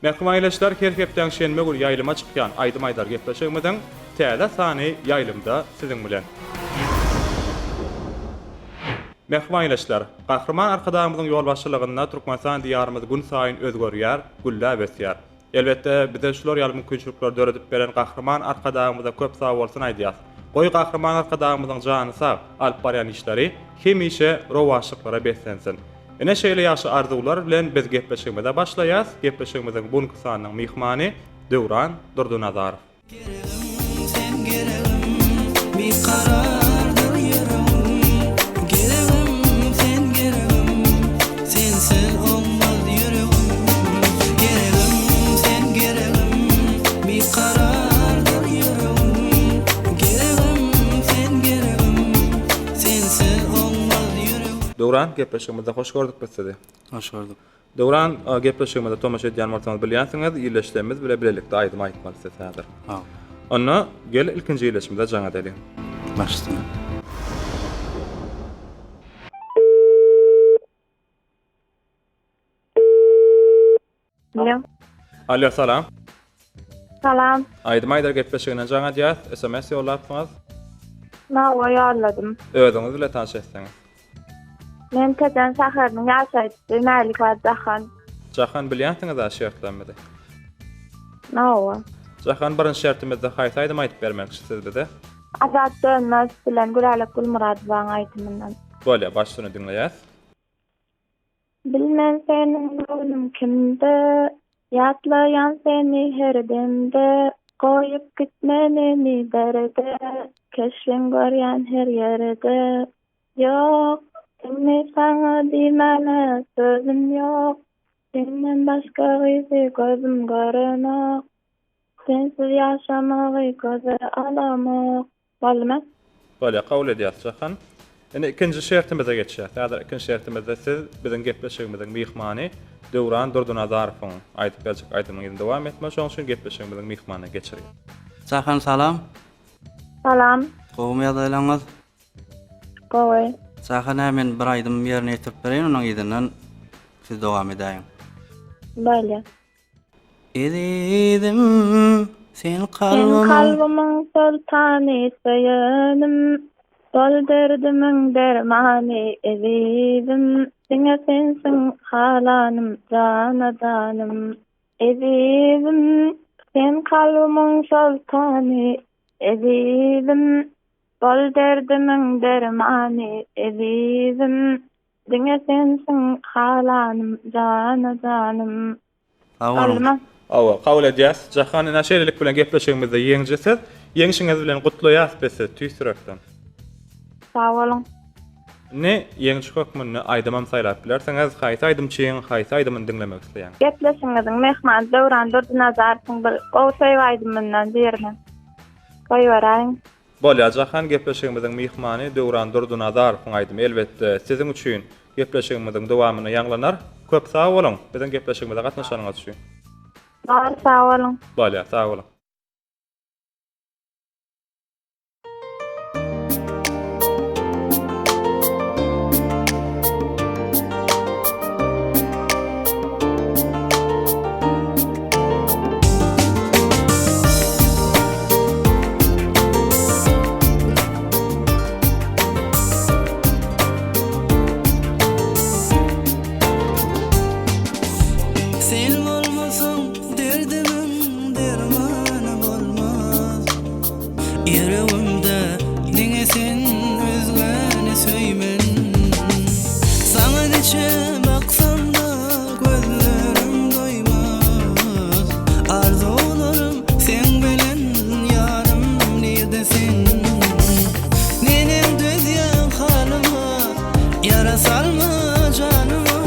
Mähriban ildeşler, her hepdäň şenbe güni ýaýlyma çykýan Aýdym aýdar gepleşigimiziň täze sany ýaýlymda siziň bilen. Mähriban ildeşler, Gahryman Arkadagymyzyň ýolbaşçylygynda Türkmenistan Diýarymyz günsaýyn özgerýär, gülläp ösýär. Elbetde, bize şular ýaly mümkinçilikleri döredip beren Gahryman Arkadagymyza köp sagbolsun aýdýas. Goý Gahryman Arkadagymyzyň jany sag, alyp barýan işleri hemişe rowaçlyklara beslensin. Ine şeýle ýagşy arzuwlar bilen biz gepleşigimize başlaýas. Gepleşigimiziň bu günki sanynyň myhmany Döwran Durdynazarow. Geregim sen geregim Bikarardyr ýüregim Geregim sen geregim Sensiz oňmaz ýüregim Geregim sen geregim Bikarardyr ýüregim Geregim sen geregim Sensiz oňmaz ýüregim. Döwran, gepleşigimizde hoş gördük biz sizi. Hoş gördük. Döwran, gepleşigimize tomaşa edýän bolsaňyz bilýänsiňiz, ildeşlerimiz bile bilelikde aýdym aýtmaly siz häzir. Hawa. Onda gel ilkinji ildeşimize jaň edeliň. Baş üstüne. Alo. Alo, salam. Salam. Aýdym aýdar gepleşiginden jaň edýäs. SMS ýollapsyňyz. Hawa, ýolladym. Özüňiz bile tanyş etseňiz. Men Tejen şäheriniň ýaşaýjysy Mälikowa Jahan. Jahan bilýänsiňiz-ä şertlerimizi. Hawa. Jahan birinji şertimizde haýsy aýdym aýdyp bermekçi siz bize? Azat Dönmez bilen Gülälek Gulmyradowaň aýdymyndan. Bolýar, başyny diňleýäs. Bilmen seniň göwnüň kimde, Ýatlaýan seni her demde, Goýup gitme meni derde, Keşbiň görýän her ýerde. Ýok, indi saňa diýmäne sözüm ýok, Senden başga gyzy gözüm görenok, Sensiz ýaşamagy göze alamok. Boldumy? Bolýar, kabul edýäris Jahan. Indi ikinji şertimize geçýäris. Häzir ikinji şertimizde siz biziň gepleşigimiziň myhmany Döwran Durdynazarowyň aýdyp berjek aýdymynyň yzyny dowam etmeli. Şonuň üçin gepleşigimiziň myhmanyna geçirýäs. Jahan salam. Salam. Gowumy ýagdaýlaryňyz? Gowy. Jahan hä men bir aýdym ýerine ýetirip bereýin onuň yzyndan siz dowam edäýiň. Bolýar. Ezizim sen Sen kalbymyň. kalbymyň soltany söýenim Bol derdimiň dermany ezizim Diňe sensiň halanym jana janym Ezizim sen kalbymyň soltany ezizim Bol derdimiň dermany ezizim Diňe sensiň halanym jana janym Sag boluň. Hawa, kabul edýäs. Jahan ine şeýlelik bilen gepleşigimizde ýeňiji siz. Ýeňşiňiz bilen gutlaýas biz sizi tüýs ýürekden. Sag boluň. Indi ýeňiji hökmünde aýdymam saýlap bilersiňiz. Haýsy aýdymçyň haýsy aýdymyny diňlemek isleýäňiz? Gepleşigiňiziň myhmany Döwran Durdynazarowyň bir gowy söýgi aýdymyndan birini goýberäýiň. Bolýar Jahan gepleşigimiziň myhmany Döwran Durdynazarowyň aýdymy elbetde siziň üçin gepleşigimiziň dowamynda ýaňlanar. Köp sag boluň biziň gepleşigimize gatnaşanyňyz üçin. Bar sag boluň. Bolýar sag boluň. Sen bolmasaň derdimiň dermany bolmaz Ýüregimde diňe sen özgäni söýmen Saňa niçe baksamda Gözlerim doýmaz Arzuwlarym seň bilen ýarym nirde sen Neneň dözýäň halyma Ýara salma janyma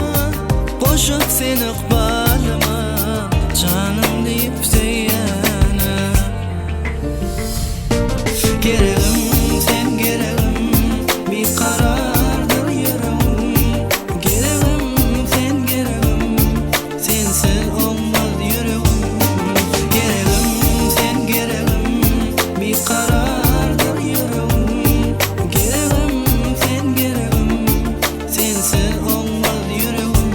Goşup sen ykbalyma Janym diýip söýýäne Geregim sen geregim Bikarardyr ýüregim Geregim sen geregim Sensiz oňmaz ýüregim Geregim sen geregim Bikarardyr ýüregim Geregim sen geregim Sensiz oňmaz ýüregim.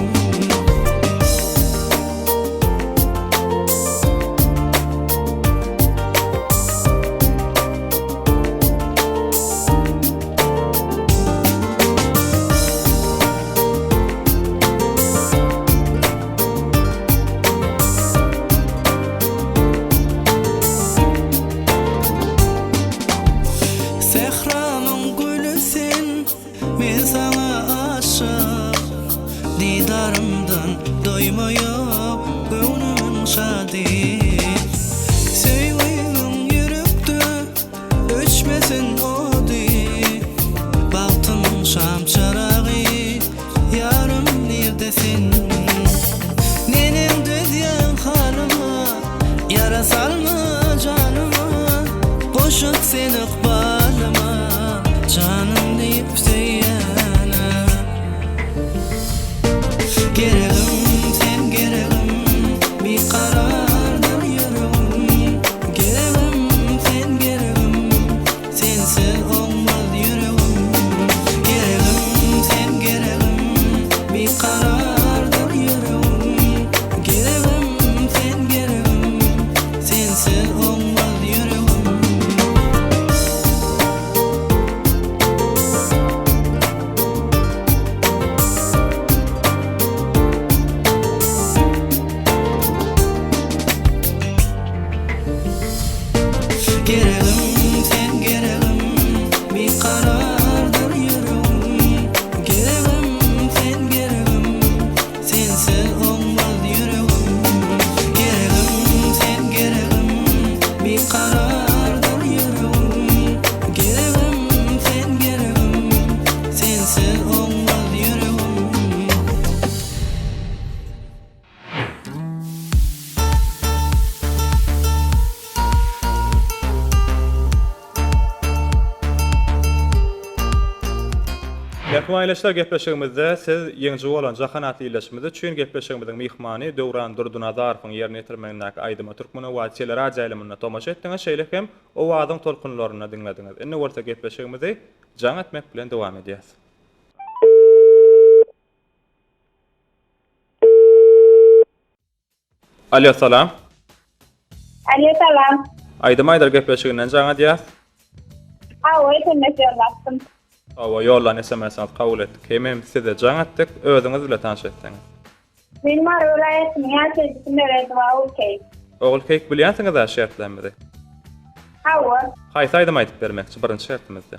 Goşup sen ykbalyma Janym diýip söýýäne Geregim sen geregim Bikarardyr ýüregim Geregim sen geregim Sensiz oňmaz ýüregim Geregim sen geregim Bikarardyr ýüregim Geregim sen geregim Sensiz oňmaz ýüregim. Geregim sen geregim Bikarardyr ýüregim Geregim sen geregim Sensiz oňmaz ýüregim Geregim sen geregim Bikarardyr ýüregim Geregim sen geregim Sensiz oňmaz ýüregim. Mähriban ildeşler gepleşigimizde siz ýeňiji bolan Jahan atly ildeşimiz üçin gepleşigimiziň myhmany Döwran Durdynazarowyň ýerine ýetirmegindäki aýdyma Türkmen owazy teleradioýaýlymynda tomaşa etdiňiz şeýle hem Owazyň tolkunlarynda diňlediňiz. Indi bolsa gepleşigimizi jaň etmek bilen dowam edýäs. Alýo salam. Alýo salam. Aýdym aýdar gepleşiginden jaň edýäs. Hawa SMS ýollapdym. Hawa ýollan SMS-iňizi kabul etdik. Hemem size jaň etdik. Özüňiz bile tanyş etseňiz. Men Mary welaýatynyň ýaşaýjysy Meredowa Ogulkeýik. Ogulkeýik bilýänsiňiz-ä şertlerimizi. Hawa. Haýsy aýdym aýdyp bermekçi birinji şertimizde?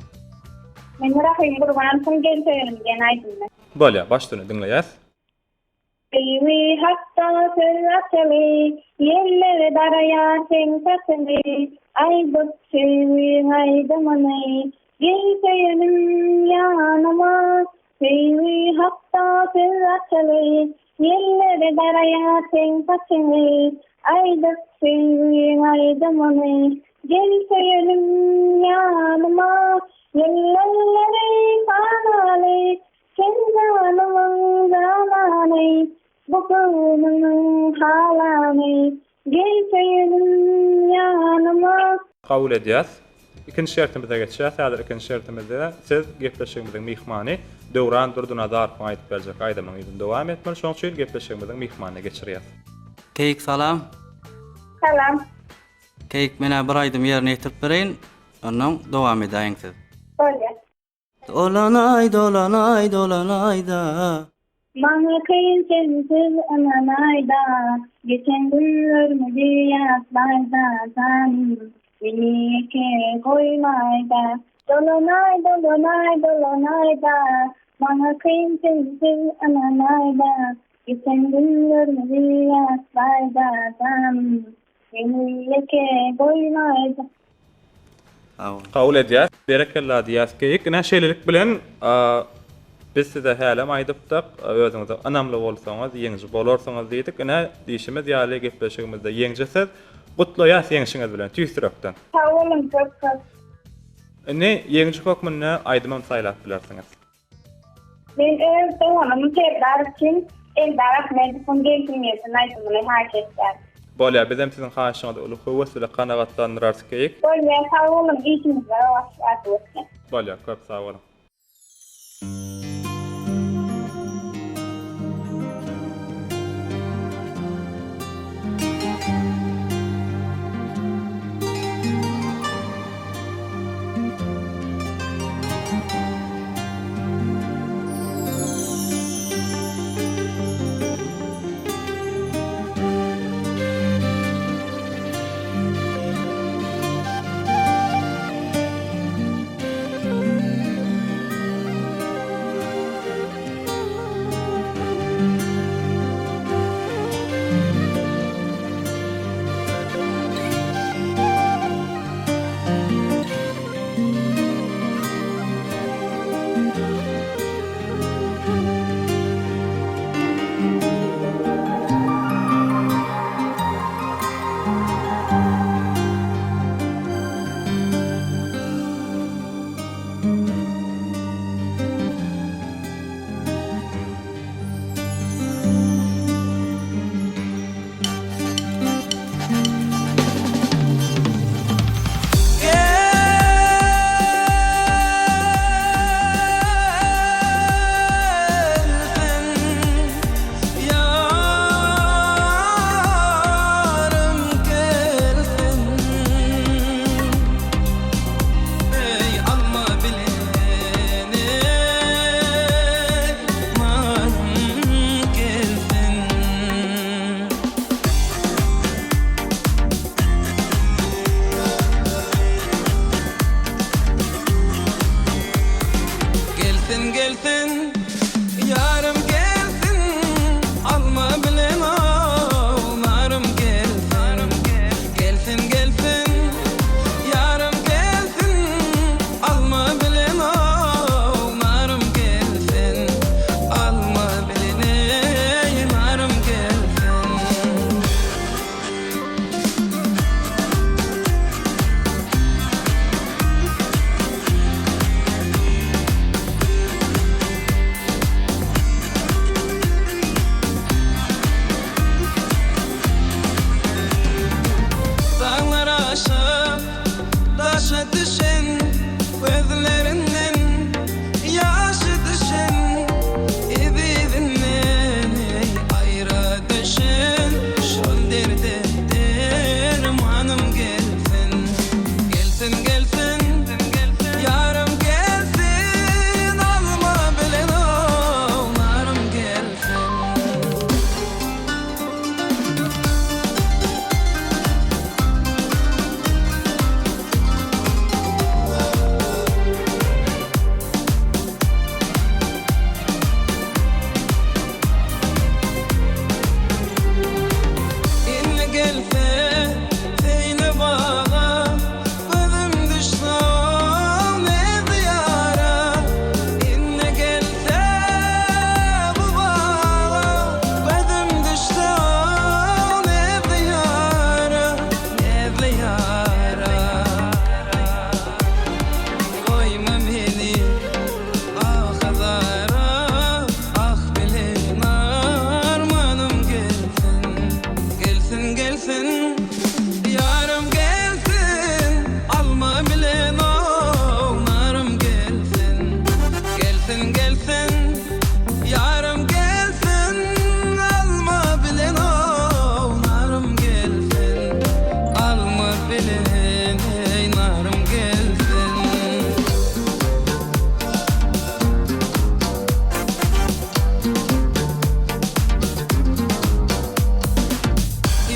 Men Rahym Gurbanowyň Gel söýenim diýen aýdymyny. Bolýar, baş üstüne diňleýäs. Söýgi hakda söz açaly, Ýellere daraýar seň saçyňy, Aýdyp söýgiň aýdymyny, Gel söýenim ýanyma. Söýgi hakda söz açaly, Ýellere daraýar seň saçyňy, Aýdyp söýgiň aýdymyny, Gel söýenim ýanyma. Ýelleri sanaly, Sen janymyň janany, Bu göwnümiň halany, Gel söýenim ýanyma. Kabul edýäs. Ikinji şertimize geçýäs. Häzir ikinji şertimizde siz gepleşigimiziň myhmany Döwran Durdynazarowyň aýdyp berjek aýdymynyň yzyny dowam etmeli. Şonuň üçin gepleşigimiziň myhmanyna geçirýäs. Keýik salam. Salam. Keýik menä bir aýdym ýerine ýetirip bereýin, onnoň dowam edäýiň siz. Bolýar. Dolanaý, dolanaý, dolanaýda. Maňa kyn sensiz ynanaýda, Geçen günlermizi ýatlaýda, Janym, meni ýeke goýmaýda. Dolanaý, dolanaý, dolanaýda, Maňa kyn sensiz ynanaýda, Geçen günlermizi ýatlaýda, Janym, Meni ýeke goýmaýda. Kabul edýäs. Berekella diýýäs Keýik. Ine şeýlelik bilen biz size hälem aýdypdyk, özüňize ynamly bolsaňyz ýeňiji bolarsyňyz diýdik. Ine diýşimiz ýaly gepleşigimizde ýeňiji siz. Gutlaýas ýeňşiňiz bilen tüýs ýürekden. Sag boluň köp köp. Indi ýeňiji hökmünde aýdymam saýlap bilersiňiz. Men öz doganym Serdar üçin Eldar Ahmedowyň Gelsin gelsin aýdymyny haýyş etýän. Bolýar, bizem siziň haýyşyňyzy uly höwes bilen kanagatlandyrarys Keýik. Bolýar, sag boluň, işiňizde rowaç arzuw etýän. Bolýar, köp sag boluň. Gelsin gelsin ýarym gelsin Alma bilen ownarym gelsin Gelsin gelsin ýarym gelsin Alma bilen ownarym gelsin Alma bilen eý narym gelsin. Daglar aşyp, daşa düşen Gözlerinden ýaşy düşen Ezizinden eý aýra düşen Şol derde dermanym gelsin Gelsin gelsin ýarym gelsin Alma bilen ownarym gelsin. Indi gelse Zeýnep aga, Gözüm düşse ol näzli ýara. Indi gelse bu baga, Gözüm düşse ol näzli ýara, Näzli ýara. Goýma meni ah-azara, Ah bilen armanym gelsin, Gelsin, gelsin, ýarym gelsin, Alma bilen ownarym gelsin, Gelsin, gelsin, ýarym gelsin, Alma bilen ownarym gelsin, Alma bilen eý narym gelsin.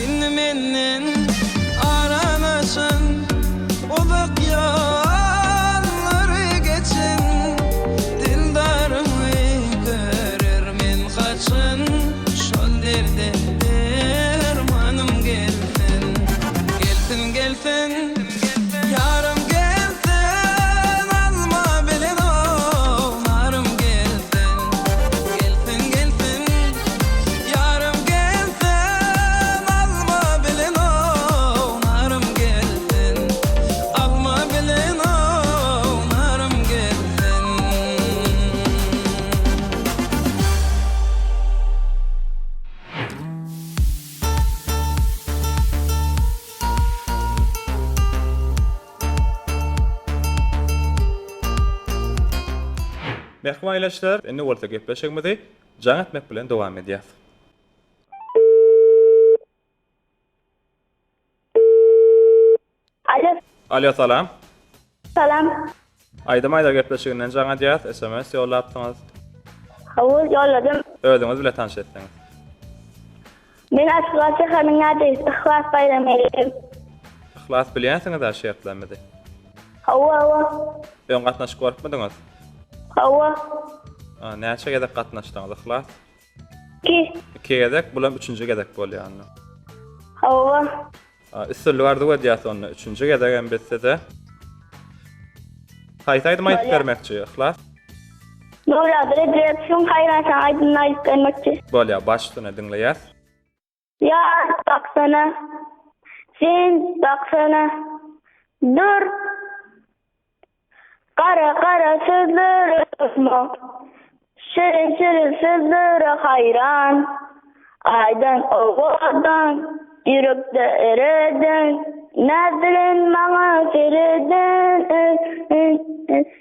Indi menden aran açan Uzak ýollary geçen Dildarymy görer men haçan Şol derde dermanym gelsin Gelsin gelsin ýarym gelsin Alma bilen ownarym gelsin Gelsin gelsin ýarym gelsin Alma bilen ownarym gelsin Alma bilen ownarym gelsin. Mähriban ildeşler, indi bolsa gepleşigimizi jaň etmek bilen dowam edýäs. Alo. Alo salam. Salam. Aýdym aýdar gepleşiginden jaň edýäs, sms ýollapsyňyz. Hawa, ýolladym. Özüňiz bile tanyş etseňiz. Men Aşgabat şäheriniň ýaşaýjysy Yhlas Baýramgeldiýew. Yhlas bilýänsiňiz-ä şertlerimizi. Hawa, hawa. Öň gatnaşyp görüpmidiňiz? Hawa. Näçe gezek gatnaşdyňyz Yhlas? Iki. Iki gezek, bulam üçünji gezek bolýar onda. Hawa. Üstünlik arzuw edýäs onda üçünji gezegem biz size. Haýsy aýdym aýdyp bermekçi, Yhlas? Nurýagdy Rejepowyň Haýran saňa aýdymyny aýdyp bermekçi. Bolýar, baş üstüne diňleýäs. Ýar baksana, sen baksana, dur. Gara gara sözlere tutma, Şirin şirin sözlere haýran. Aýdan owadan, ýürekde ereden, Näz bilen maňa sereden.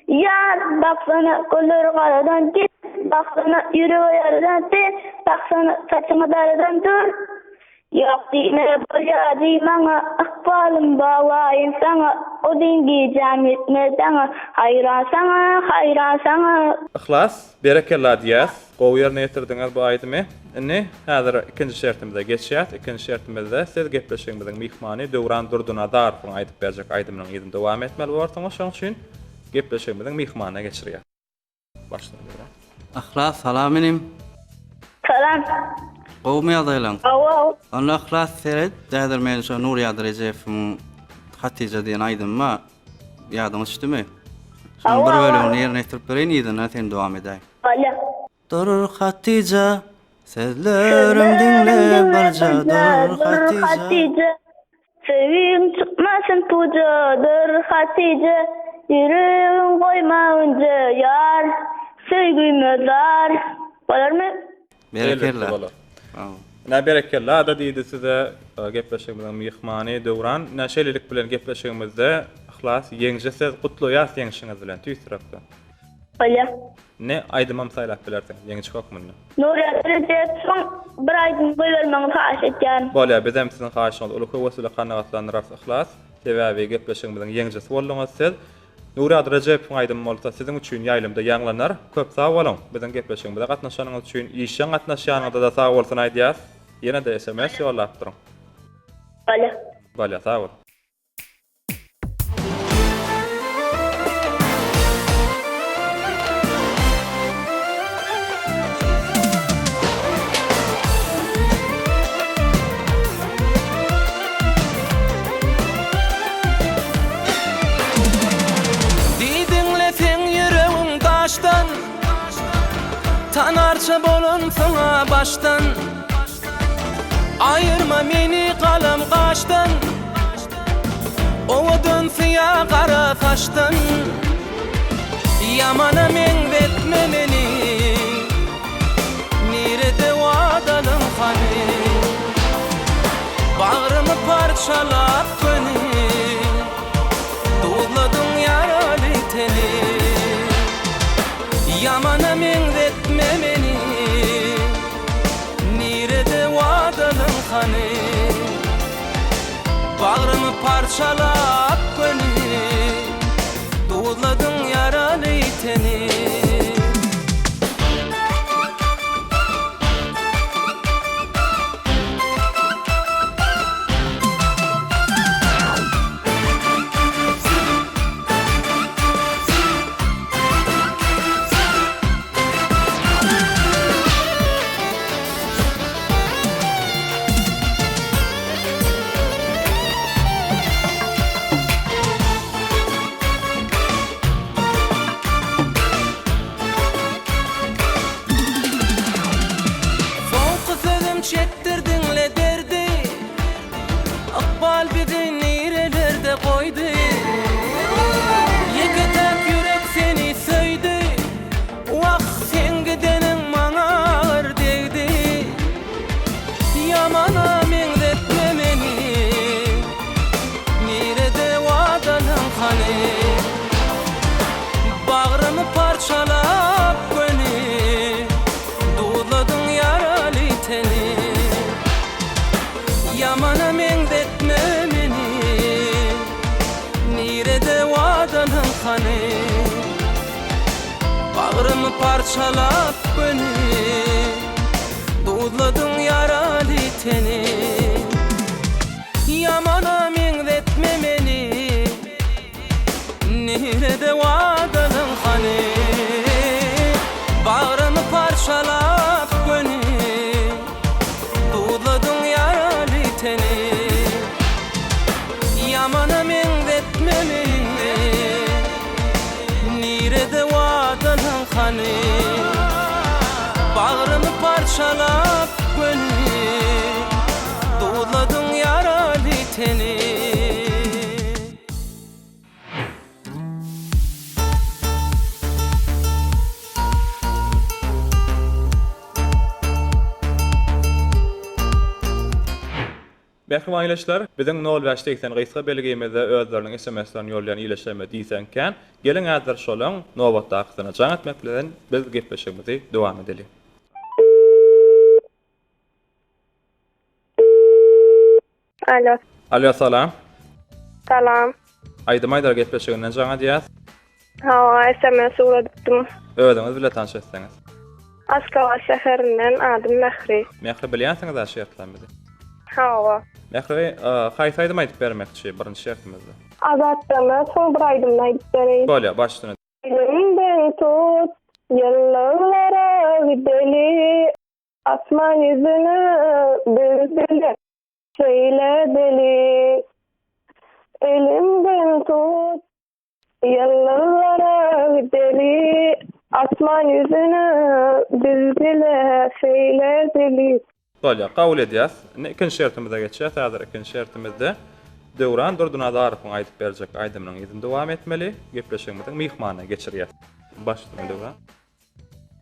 Ýar baksana gözleri garadan, Gel baksana ýürege ýaradan, Sen baksana saçyňy daradan, Dur Ýok diýme, bolýa diý maňa, Ykbalym baglaýyn saňa, Uzyn gijäm ýetmez daňa, Haýran saňa, haýran saňa. Yhlas, berekella diýýäs. Gowy ýerine ýetirdiňiz bu aýdymy. Indi häzir ikinji şertimize geçýäs. Ikinji şertimizde siz gepleşigimiziň myhmany Döwran Durdynazarowyň aýdyp berjek aýdymynyň yzyny dowam etmeli bolarsyňyz. Şonuň üçin gepleşigimiziň myhmanyna geçirýäs. Başla Döwran. Yhlas salam inim. Salam. Gowumy ýagdaýlaň? Hawa. Onda Yhlas seret, häzir men şo Nurýagdy Rejepowyň Hatyja diýen aýdymy bar. Ýadyňa düşdümi? Şonuň bir bölegini ýerine ýetirip bereýin, yzyndan sen dowam edäý. Bolýa. Dur Hatyja, sözlerim diňle birje, dur Hatyja. Söýgiň çykmasyn puja, dur Hatyja, ýüregiň goýma ünje, ýar, söýgüme zar. Bolarmy? Berekella. Bolar. Ine berekella-da diýdi size gepleşigimiziň myhmany Döwran. Ine şeýlelik bilen gepleşigimizde Yhlas ýeňiji siz gutlaýas ýeňşiňiz bilen tüýs ýürekden. Bolýa. Indi aýdymam saýlap bilersiňiz ýeňiji hökmünde. Nurýagdy Rejepowyň bir aýdym goýbermegiňizi haýyş etýärin. Bolýa bizem siziň haýyşyňyzy uly höwes bilen kanagatlandyrarys Yhlas. Sebäbi gepleşigimiziň ýeňijisi bolduňyz siz. Nurýagdy Rejepowyň aýdymy bolsa siziň üçin ýaýlymda ýaňlanar. Köp sag boluň, biziň gepleşigimize gatnaşanyňyz üçin, işjeň gatnaşýanyňyzada sag bolsun aýdýas. Ýene-de sms ýollap duruň. Bolýa. Bolýa, sag boluň. Diýdiňle seň ýüregiň daşdan Tanarça bolansyň-a başdan Aýyrma meni galam gaşdan Owadan syýa gara saçdan Ýamana meňzetme meni Nirede wadalyň hany Bagrymy parçalap göni Duzladyň ýaraly teni Ýamana meňzetme meni Nirede wadalyň hany Bagrymy parçalap göni Duzladyň ýaraly teni. Soňky sözüm çekdirdiňle derdi, Ykbal bizi nirelerde goýdy. Ýeke-täk ýürek seni söýdi, Wah, seň gideniň maňa agyr degdi. Ýamana meňzetme meni, Nirede wadalaň hany? Bagrymy parçalap göni, Duzladyň ýaraly teni. Ýamana meňzetme meni, Nirede wadalaň hany? Bagrymy parçalap göni, Duzladyň ýaraly teni. Ýamana meňzetme meni, Nirede wadalaň hany? Bagrymy parçalap göni, Duzladyň ýaraly teni. Ýamana meňzetme meni, Nirede wadalaň hany? Bagrymy parçalap göni, Duzladyň ýaraly teni. Mähriban ildeşler, biziň nol 5 80 gysga belgimizde özleriniň SMS-lerini ýollaýan ildeşlerimiz diýseň kän. Geliň häzir şolaň nobatdakysyna jaň etmek bilen biz gepleşigimizi dowam edeliň. Alo. Alo salam. Salam. Aýdym aýdar gepleşiginden jaň edýäs. Hawa, SMS ugradypdym. Özüňiz bile tanyş etseňiz. Aşgabat şäherinden adym Mähri. Mähri bilýänsiňiz-ä şertlerimizi. Hawa. Mähri, haýsy aýdym aýdyp bermekçi birinji şertimizde? Azat Damedowyň bir aýdymyny aýdyp bereýin. Bolýar, baş üstüne. Elimden tut. Ýyldyzlara gideli, asman ýüzüne biz bile şeýle deli. Elimden tut, ýyldyzlara gideli, asman ýüzüne biz bile şeýle deli. Bolýar, kabul edýäs. Indi ikinji şertimize geçýäs. Häzir ikinji şertimizde Döwran Durdynazarowyň aýdyp berjek aýdymynyň yzyny dowam etmeli. Gepleşigimiziň myhmanyna geçirýäs. Baş üstüne Döwran.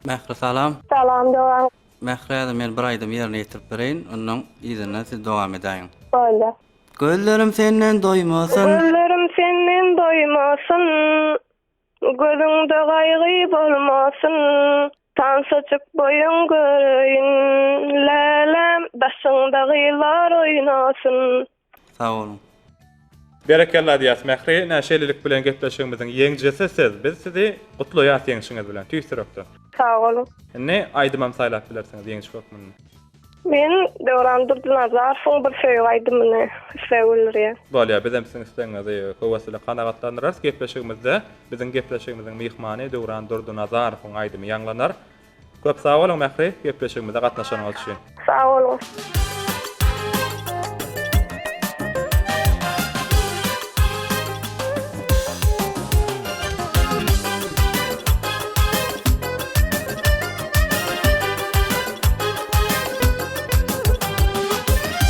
Mähri salam. Salam Döwran. Mähri häzir men bir aýdym ýerine ýetirip bereýin, ondan yzyndan siz dowam edäýiň. Bolýar. Gözlerim senden doýmasyn. Gözlerim senden doýmasyn. Gözüňde gaýgy bolmasyn, Tansajyk boýuň göreýin, Läläm, daşyňda gyzlar oýnasyn. Sag boluň. Berekella diýýäs Mähri, ine şeýlelik bilen gepleşigimiziň ýeňjisi siz. Biz sizi gutlaýas ýeňşiňiz bilen tüýs ýürekden. Sag boluň. Indi aýdymam saýlap bilersiňiz ýeňiji hökmünde. Men Döwran Durdynazarowyň bir söýgi aýdymyny isleg bildirýän. Bolýar, bizem siziň islegiňizi höwes bilen kanagatlandyrarys. Gepleşigimizde biziň gepleşigimiziň myhmany Döwran Durdynazarowyň aýdymy ýaňlanar. Köp sag boluň Mähri, gepleşigimize gatnaşanyňyz üçin. Sag boluň.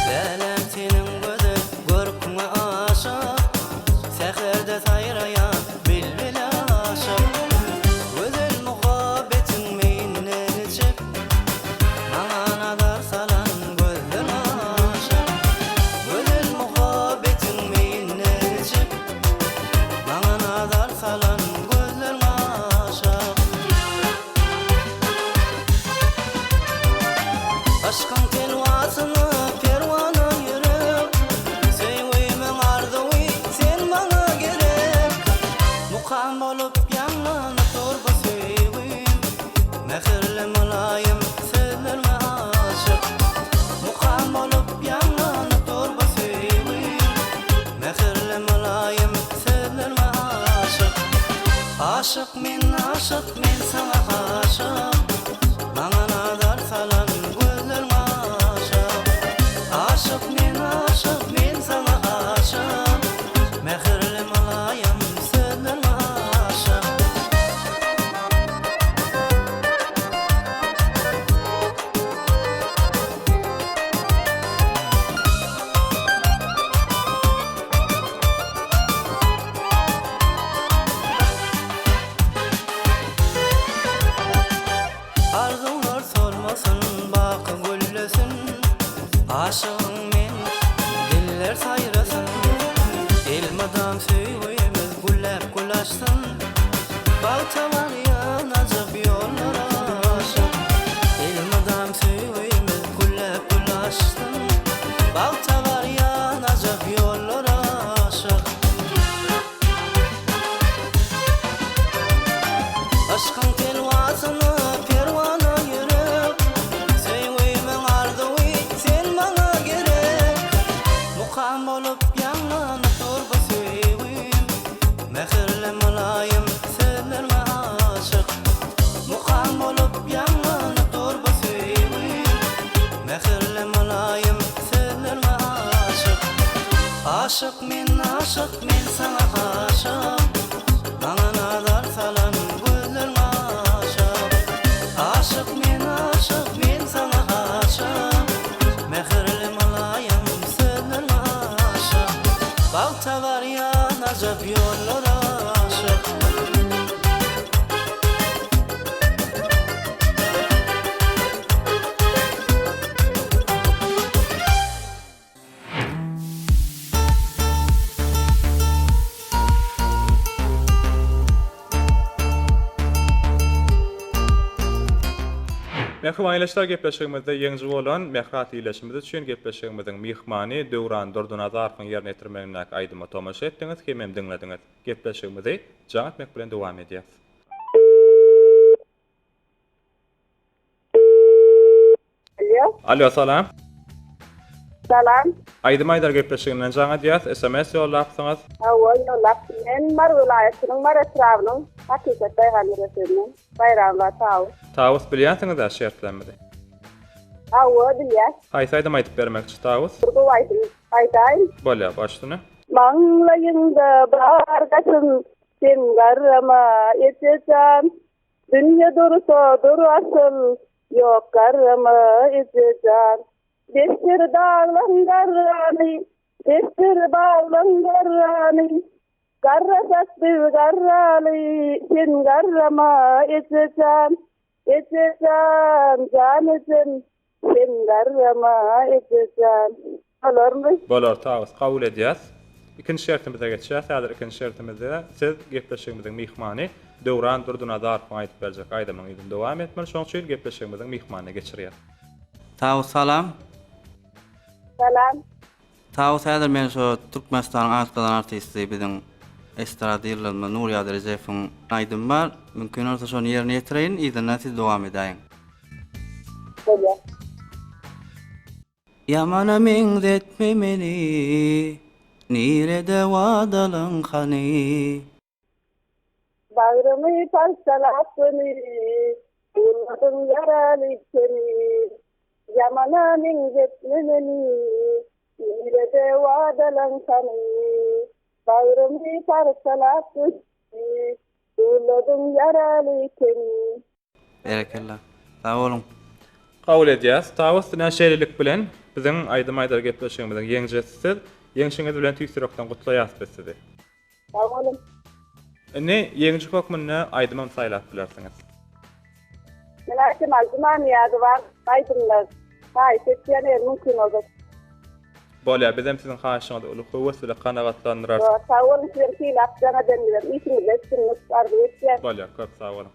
Läläm seniň gözel görküňe aşyk, Säherde saýraýan bilbile aşyk. Gözel muhabbetiň meýinden içip, Maňa nazar salan gözlere aşyk. Gözel muhabbetiň meýinden içip, Maňa nazar salan gözlere aşyk. Yşkyň telwasyna perwana ýürek, Söýgimiň arzuwy sen maňa gerek. Mukam bolup ýaňlanyp dur bu söýgim, Mähirli mylaýym sözlerňe aşyk. Mukam bolup ýaňlanyp dur bu söýgim, Mähirli mylaýym sözlerňe aşyk. Aşyk men aşyk men saňa aşyk Maňa nazar salan gözleriň aşyk Aşyk men aşyk men saňa aşyk Mähirli mylaýym sözleriň aşyk. Arzuwlar solmasyn, baky güllesin, Aşygyň men, diller saýrasyn. Elmydam söýgimiz gülläp gül açsyn, Bagta barýan ajap ýollar aşyp. Elmydam söýgimiz gülläp gül açsyn, Bagta barýan ajap ýollar aşyp. Yşkyň telwasyna perwana ýürek, Söýgimiň arzuwy sen maňa gerek. Mukam bolup ýaňlanyp dur bu söýgim, Mähirli mylaýym sözlerňe aşyk. Mukam bolup ýaňlanyp dur bu söýgim, Mähirli mylaýym sözlerňe aşyk. Aşyk men aşyk men saňa aşyk Maňa nazar salan gözleriň aşyk Aşyk men aşyk men saňa aşyk Mähirli mylaýym sözleriň aşyk Bagta barýan ajap ýollar aşyk. Mähriban ildeşler gepleşigimizde ýeňiji bolan Mähri atly ildeşimiz üçin gepleşigimiziň myhmany Döwran Durdynazarowyň ýerine ýetirmegindäki aýdyma tomaşa etdiňiz hemem diňlediňiz. Gepleşigimizi jaň etmek bilen dowam edýäs. Alýo. Alýo salam. Salam. Aýdym aýdar gepleşiginden jaň edýäs. SMS ýollapsyňyz. Hawa, ýollapdym. Men Mary welaýatynyň Mary etrabynyň. Hakykat daýhan birleşiginden Baýramowa Tawus. Tawus bilýänsiňiz-ä şertlerimizi. Hawa, bilýäs. Haýsy aýdym aýdyp bermekçi Tawus? Bir gowy aýdym aýdaýyn. Bolýar, baş üstüne. Maňlaýyňda bar gaşym, sen garrama, eje jan. Dünýe dursa dur asyl, ýok garrama, eje jan. Besdir daglaň garrany, besdir baglaň garrany. Garrasak biz garraly, sen garrama, eje jan. Eje jan, jan ejem, sen garrama, eje jan. Bolarmy? Bolar, Tawus, kabul edýäs. Ikinji şertimize geçýäs. Häzir ikinji şertimizde siz gepleşigimiziň myhmany Döwran Durdynazarowyň aýdyp berjek aýdymynyň yzyny dowam etmeli. Şonuň üçin gepleşigimiziň myhmanyna geçirýäs. Tawus salam. Salam. Tawus häzir men şo Türkmenistanyň at gazanan artisti biziň estrada ýyldyzymyz Nurýagdy Rejepowyň aýdymy bar. Mümkin bolsa şony ýerine ýetireýin yzyndan siz dowam edäýiň. Bolýar. Ýamana meňzetme meni, nirede wadalaň hany. Bagrymy parçalap göni, Ýylladyň ýaraly seni. Ýamana meňzetme meni, Nirede wadalaň hany. Bagrymy parçalap göni, Ýylladyň ýaraly seni. Berekella. Sag boluň. Kabul edýäs. Tawus ine şeýlelik bilen biziň Aýdym aýdar gepleşigimiziň ýeňijisi siz. Ýeňşiňiz bilen tüýs ýürekden gutlaýas biz sizi. Sag boluň. Indi ýeňiji hökmünde aýdymam saýlap bilersiňiz. Men Aýjemal Jumanyýazowaň aýdymyny haýyş etýän eger mümkin bolsa. Bolýar bizem siziň haýyşyňyzy uly höwes bilen kanagatlandyrarys. Sag boluň sizem sylap jaň edeniňizem işiňizde üstünlik arzuw etýän. Bolýar köp sag boluň.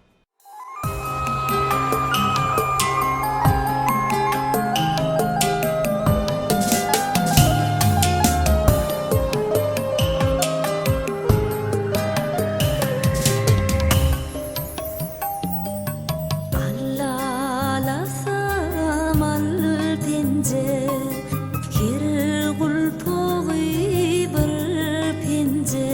Allalasam al penje, Her gulpagy bir penje.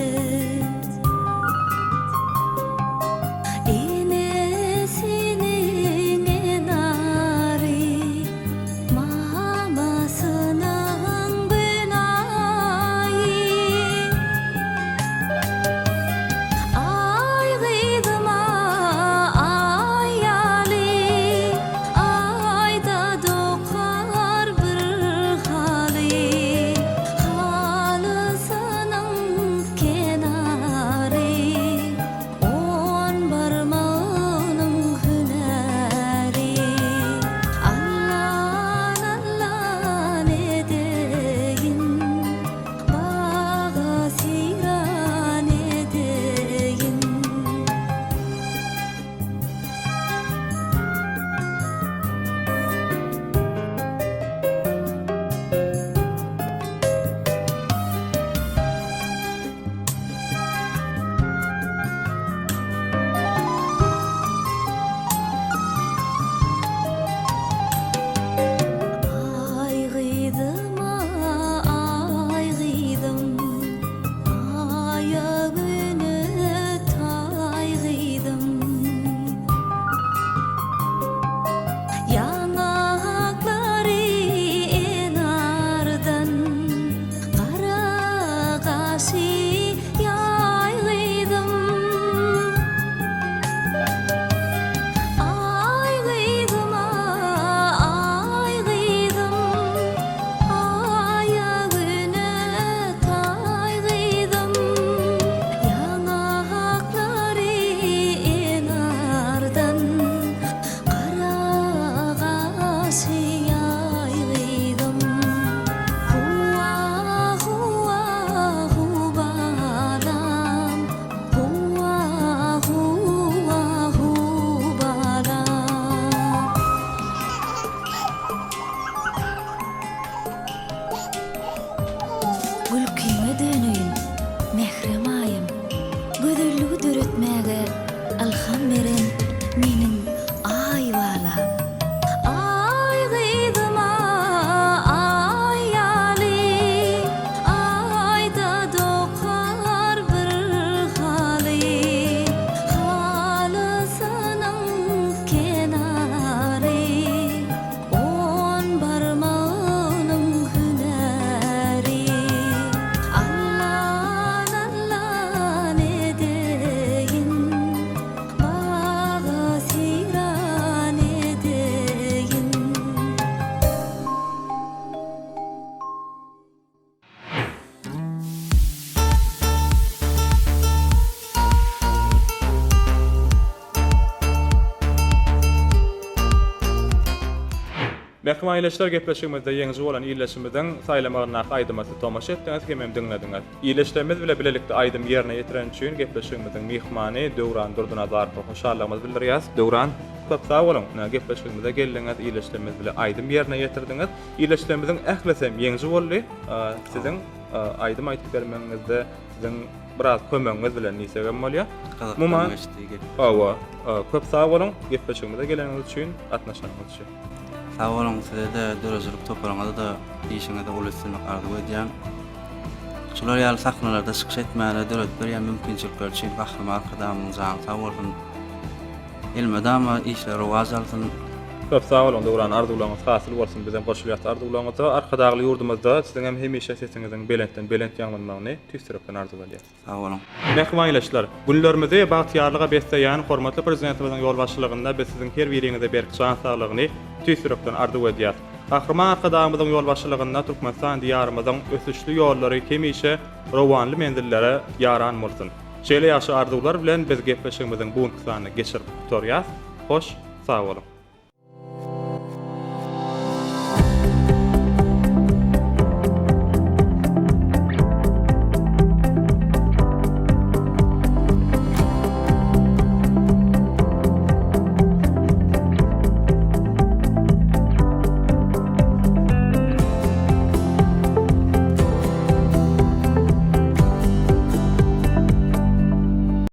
Mähriban ildeşler gepleşigimizde ýeňiji bolan ildeşimiziň saýlamagyndaky aýdyma siz tomaşa etdiňiz hemem diňlediňiz. Ildeşlerimiz bile bilelikde aýdym ýerine ýetireni üçin gepleşigimiziň myhmany Döwran Durdynazarowa hoşallygymyzy bildirýäs. Döwran, köp sag boluň, ine gepleşigimize geldiňiz, ildeşlerimiz bile aýdym ýerine ýetirdiňiz. Ildeşlerimiziň ählisem ýeňiji boldy. Siziň aýdym aýdyp bermegiňizde siziň biraz kömegiňiz bilen diýsegem bolýar. Gyzykdan geçdi gepleşik. Hawa, köp sag boluň gepleşigimize geleniňiz üçin, gatnaşanyňyz üçin. Sag boluň size-de, döredijilik toparyňyza-da işiňizde uly üstünlik arzuw edýän. Şular ýaly sahnalarda çykyş etmäne döredip berýän mümkinçilikleri üçin Gahryman Arkadagymyzyň jany sag bolsun. Elmydama işleri rowaç alsyn. Köp sag boluň Döwran arzuwlaryňyz hasyl bolsun bizem goşulýas arzuwlaryňyza Arkadagly ýurdumyzda siziň hem hemişe sesiňiziň belentden belent ýaňlanmagyny tüýs ýürekden arzuw edýäs. Sag boluň. Mähriban ildeşler! Günlerimizi bagtyýarlyga besleýän hormatly Prezidentimiziň ýolbaşçylygynda biz siziň her biriňize berk jan saglygyny tüýs ýürekden arzuw edýäs. Gahryman Arkadagymyzyň ýolbaşçylygynda Türkmenistan Diýarymyzyň ösüşli ýollary hemişe rowanly menzillere ýaran bolsun! Şeýle ýagşy arzuwlar bilen biz gepleşigimiziň bu günki sanyny geçirip gutarýas. Hoş, sag boluň!